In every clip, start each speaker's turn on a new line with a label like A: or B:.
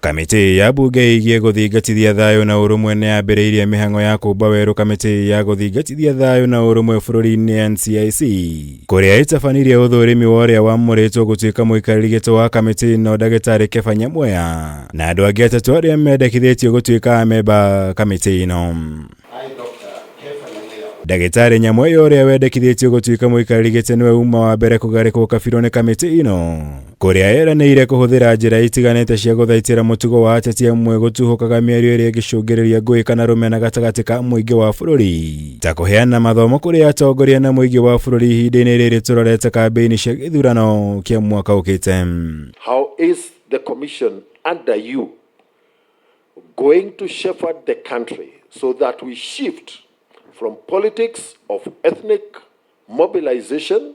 A: Kamĩtĩ ya mbunge ĩgiĩ gũthingatithia thayũ na ũrũmwe nĩ yambĩrĩirie mĩhang'o ya kũmba werũ kamĩtĩ ya gũthingatithia thayũ na ũrũmwe bũrũri-inĩ NCIC, kũrĩa ĩtabanirie ũthũrimi wa ũrĩa wamũrĩtwo gũtuĩka mũikarĩri gĩtĩ wa kamĩtĩ ĩno, ndagĩtarĩ Keba Nyamweya, na andũ angĩ atatũ arĩa mendekithĩtio gũtuĩka amemba kamĩtĩ ĩno. Ndagĩtarĩ Nyamweya, ũrĩa wendekithĩtio gũtuĩka mũikarĩri gĩtĩ, nĩwe uma wa mbere kũgarĩkwo kabirũ nĩ kamĩtĩ ĩno, kũrĩa eranĩire kũhũthĩra njĩra itiganĩte cia gũthaitĩra mũtugo wa ateti amwe gũtuhũkaga mĩario ĩrĩa ĩngĩcũngĩrĩria ngũĩ kana rũmena gatagatĩ ka mũingĩ wa bũrũri, ta kũheana mathomo kũrĩ atongoria na mũingĩ wa bũrũri ihinda-inĩ rĩrĩ tũrorete kambĩini cia gĩthurano kĩa mwaka ũkĩte.
B: How is the commission under you going to shepherd the country so that we shift from politics of ethnic mobilization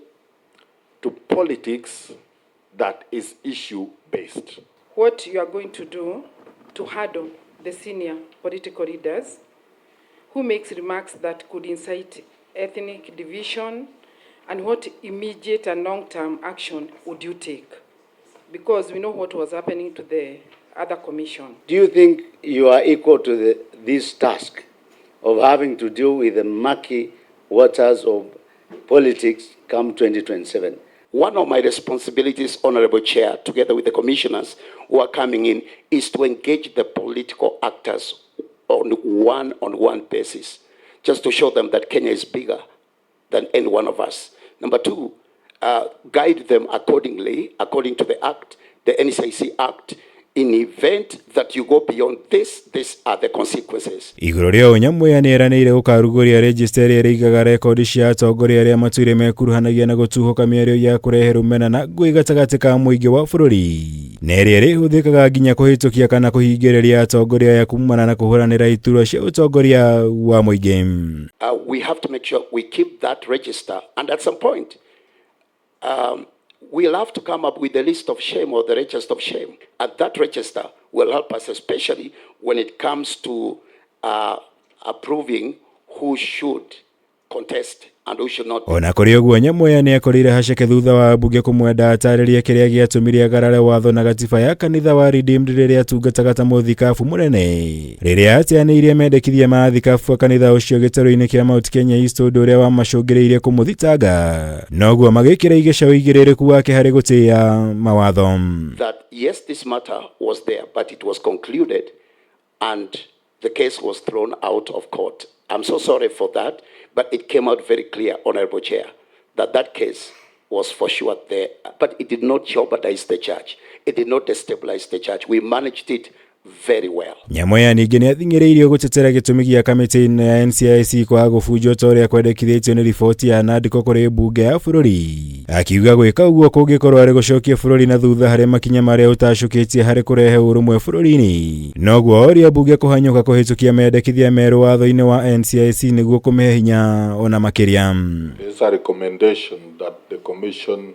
B: to politics that is issue based?
C: What you are going to do to handle the senior political leaders who makes remarks that could incite ethnic division, and what immediate and long-term action would you take? Because we know what was happening to the other commission.
D: Do you think you are equal to this task of having to deal with the murky waters of politics come 2027?
E: One of my responsibilities, Honorable Chair, together with the commissioners who are coming in, is to engage the political actors on one-on-one basis, just to show them that Kenya is bigger than any one of us. Number two, guide them accordingly, according to the Act, the NCIC Act. In event that you go beyond this, these are the consequences.
A: Igũrũ rĩa ũũ, Nyamweya nĩ eranĩire gũkarugũria register ĩrĩa ĩrĩigaga rekondi cia atongoria arĩa matũire mekuruhanagia na gũtuhũka mĩario ya kũrehe rũmena na ngũĩ gatagatĩ ka mũingĩ wa bũrũri, na ĩrĩa ĩrĩhũthĩkaga nginya kũhĩtũkia kana kũhingĩrĩria atongoria aya kumana na kũhũranĩra iturwa cia ũtongoria wa mũingĩ.
E: We have to make sure we keep that register, and at some point, we'll have to come up with the list of shame or the register of shame. And that register will help us, especially when it comes to approving who should contest and who should not.
A: Ona kũrĩ ũguo, Nyamweya nĩ akorire haceke thutha wa mbunge kũmwenda atarĩrie kĩrĩa gĩatũmire agarare watho na gatiba ya kanitha wa Redeemed rĩrĩa atungataga ta mũthikabu mũnene, rĩrĩa ateanĩirie mendekithia ma athikabu a kanitha ũcio gĩtarũ-inĩ kĩa Mount Kenya East, ũndũ ũrĩa wamacũngĩrĩirie kũmũthitanga noguo magĩkĩra igĩca ũigĩrĩrĩku wake harĩ gũtĩĩa mawatho.
E: That yes, this matter was there, but it was concluded and the case was thrown out of court. I'm so sorry for that, but it came out very clear, Honorable Chair, that that case was for sure there, but it did not jeopardize the church. It did not destabilize the church. We managed it very well.
A: Nyamweya ningĩ nĩ athing'ĩrĩirio gũtetera gĩtũmi gĩa kamĩtĩ ĩno ya NCIC kwaga gũbunjwo ta ũrĩa kwendekithĩtio nĩ riboti ya NADCO kũrĩ mbunge ya bũrũri, akiuga gwĩka ũguo kũngĩkorwo arĩ gũcokia bũrũri na thutha harĩ makinya marĩa ũtacũkĩtie harĩ kũrehe ũrũmwe bũrũri-inĩ. Noguo oria mbunge kũhanyũka kũhĩtũkia mendekithia merũ watho-inĩ wa NCIC nĩguo kũmĩhe hinya ona makĩria.
F: There's a recommendation that the Commission,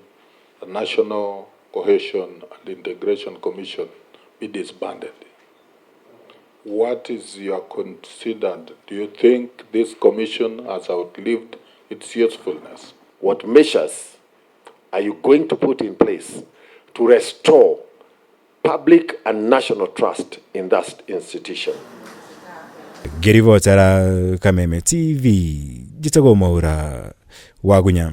F: the National Cohesion and Integration Commission, be disbanded. What is your considered? Do you think this commission has outlived its usefulness?
B: What measures are you going to put in place to restore public and national trust in that institution?
A: Ngĩribotera Kameme TV, njĩtagwo Mwaura Wagunya.